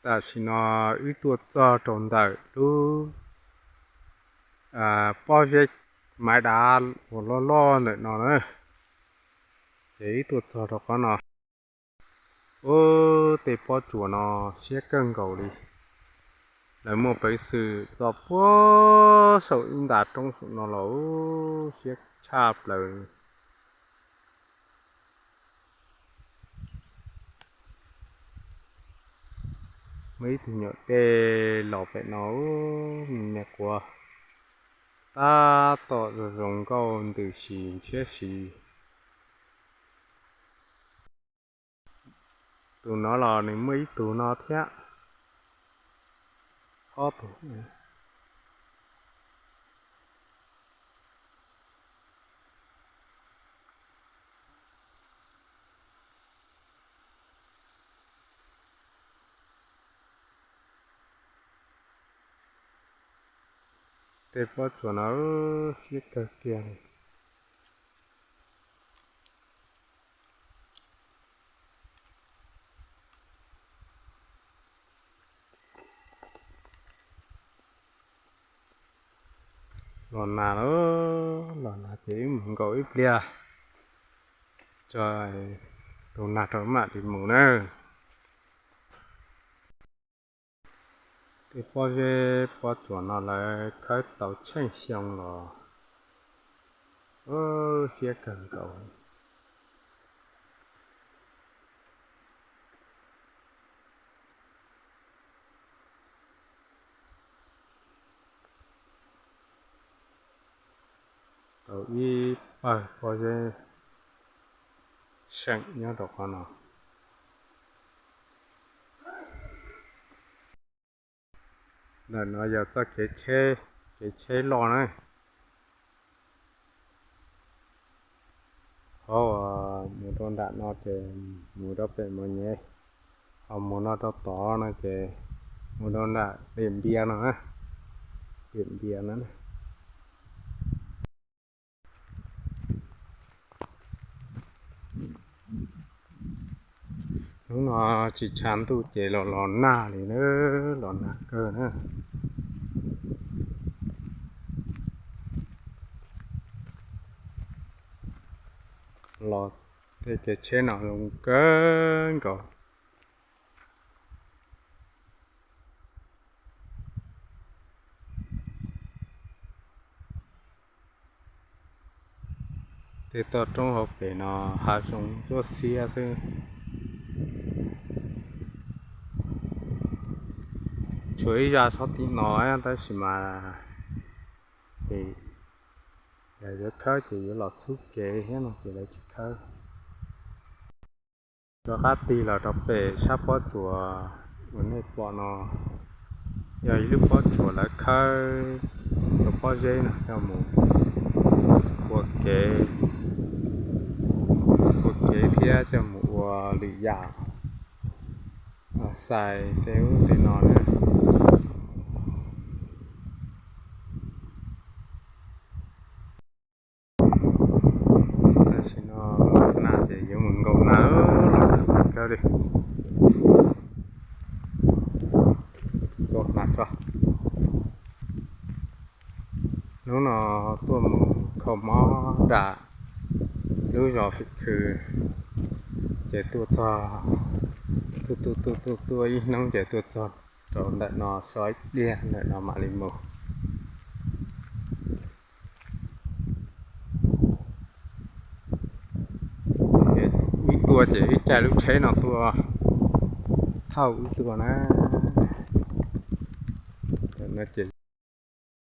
Tam sim no wb tuaj txog rau ntawm lub pob zeb maiv dav uas loj loj ntawm no na, ces wb tuaj txog rau qhov no. Ub, tej pob tsuas no siab kawg nkaus li. Lawv muaj peev xwm txo puag saum ib nta roob saum no los siab tshaj plaws. Muaj ib tug nyuam dej los pem no, me nyuam quav tab tom zoo zoo nkauj ntws si ntshiab si. Tus no los nws muaj ib tug no thiab, ob tug. Tej pob tsuas no siab kawg kiag li. Los nag lawm, los nag ces wb mus nkaum ib pliag tso, tus nag rau mam li mus na. Tej pob zeb pob tsuas no lawv khawb tau tsheej xyoo los siab kawg nkaus. Tau ib pawg pob zeb seem nyob rau qhov no. Ntawm no yog txoj kev tsheb, kev tsheb loj na. Qhov uas mus rau nram no ces mus rau pem Mos Nyem, ho mus no rau tod no ces mus rau nram Tiam Npias no, Tiam Npias no. Hnub no tsis tshav ntuj ces los los nag li na, los nag kawg na. Los tej kev tsheb no zoo kawg nkaus. Tej toj roob hauv pes no hav zoov ntsuab xiab xwb. Tshuav ib zaj txhob tim no tab sis mas yog yuav khawb ces yuav los txhub kev thiab no ces lawv tsis khawb. Rov qab tig los rau pem sab pob tsuas uas nej pom no, yog ib lub pob tsuas lawv khawb rau pob zeb no coj mus ua kev, ua kev thiab coj mus ua lwm yam, xais tej ub tej no na. Tam sim no nag ces yuav mus nkaum nag, los nag kawg li. Nkaum nag tso. Hnub no tuaj mus kho mob nram lub zos Fim Khw, ces tuaj txog, tuaj tuaj tuaj tuaj ib hnub ces tuaj txog rau ntawm no so ib pliag ntawm no mam li mus. Wb tuaj ces wb caij lub tsheb no tuaj, thauj wb tuaj na. Ces